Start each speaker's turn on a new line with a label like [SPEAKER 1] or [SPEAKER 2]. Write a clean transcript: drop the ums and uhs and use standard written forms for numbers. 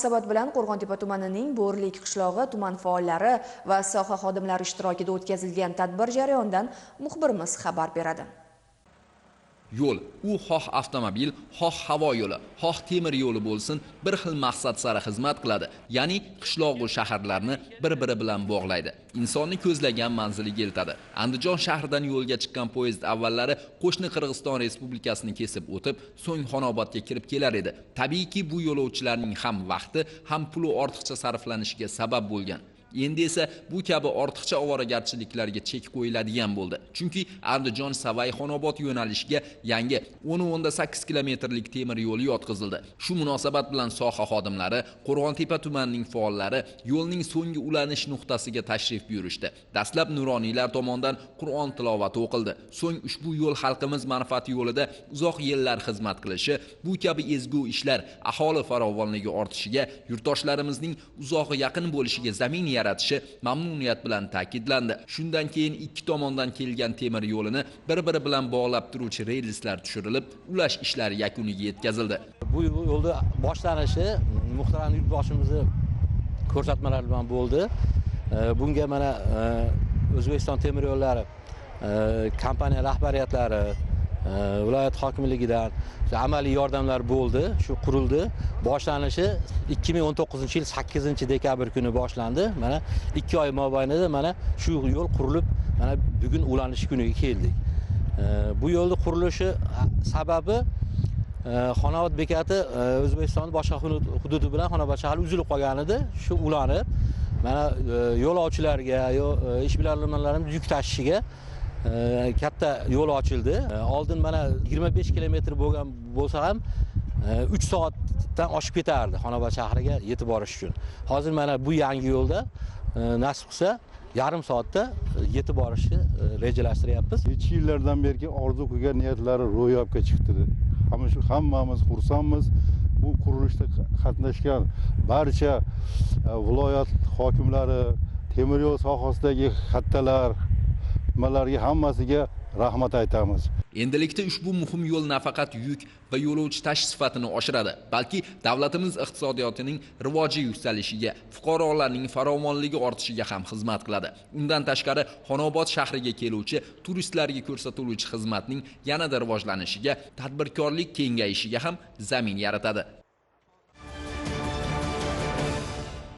[SPEAKER 1] munosabat bilan Qo'rg'ontepa tumanining Bo'rlik qishlog'i tuman faollari va soha xodimlari ishtirokida o'tkazilgan tadbir jarayonidan muxbirimiz xabar beradi.
[SPEAKER 2] Yo'l, u xoh avtomobil, xoh havo yo'li, xoh temir yo'li bo'lsin, bir xil maqsad sari xizmat qiladi. Ya'ni qishloq va shaharlarni bir-biri bilan bog'laydi. Insonni ko'zlagan manziliga eltadi. Andijon shahridan yo'lga chiqqan poyezd avvallari qo'shni Qirg'iziston Respublikasini kesib o'tib, so'ng Xonobodga kirib kelar edi. Tabiiyki, bu yo'lovchilarning ham vaqti, ham puli ortiqcha sarflanishiga sabab bo'lgan. Endi esa bu kabi ortiqcha ovoragarchiliklarga chek qo'yiladigan bo'ldi. Chunki Andijon Savay Xonobod yo'nalishiga yangi 10.8 kilometrlik temir yo'li yotqizildi. Shu munosabat bilan soha xodimlari, Qo'rg'ontepa tumanining faollari yo'lning so'nggi ulanish nuqtasiga tashrif buyurishdi. Dastlab nuroniylar tomonidan Qur'on tilovati o'qildi. So'ng ushbu yo'l xalqimiz manfaati yo'lida uzoq yillar xizmat qilishi, bu kabi ezgu ishlar aholi farovonligi ortishiga, yurtdoshlarimizning uzog'i yaqin bo'lishiga zamin yaratishi mamnuniyat bilan ta'kidlandi. Shundan keyin ikki tomondan kelgan temir yo'lini bir-biri bilan bog'lab turuvchi relslar tushirilib, ulash ishlari yakuniga yetkazildi.
[SPEAKER 3] Bu yo'lda boshlanishi muhtaram yurtboshimizni ko'rsatmalari bilan bo'ldi. Bunga mana O'zbekiston temir yo'llari kompaniya rahbariyatlari, viloyat hokimligidan amaliy yordamlar bo'ldi. Shu qurildi. Boshlanishi 2019-yil 8-dekabr kuni boshlandi. Mana 2 oy mobaynida mana shu yo'l qurilib, mana bugun ulanish kuniga keldik. Bu yo'lning qurilishi sababi Xonobod bekati O'zbekistonning boshqa hududi bilan Xonobod shahri uzilib qolgan edi. Shu ulanib, mana yo'lovchilarga, ishbilarmonlarimiz yuk tashishiga katta yo'l ochildi. Oldin mana 25 kilometr bo'lgan bo'lsa ham 3 soatdan oshib ketardi Xonobod shahriga yetib borish uchun. Hozir mana bu yangi yo'lda nasib qilsa yarim soatda yetib borishni rejalashtiryapmiz.
[SPEAKER 4] Necha yillardan bergi orzu qilgan niyatlari ro'yobga chiqdi. Hammamiz xursandmiz. Bu qurilishda qatnashgan barcha viloyat hokimlari, temir yo'l sohasidagi kattalar, nimalarga hammasiga rahmat aytamiz.
[SPEAKER 2] Endilikda ushbu muhim yo'l nafaqat yuk va yo'lovchi tashish sifatini oshiradi, balki davlatimiz iqtisodiyotining rivoji yuksalishiga, fuqarolarning farovonligi ortishiga ham xizmat qiladi. Undan tashqari Xonobod shahriga keluvchi turistlarga ko'rsatiluvchi xizmatning yanada rivojlanishiga, tadbirkorlik kengayishiga ham zamin yaratadi.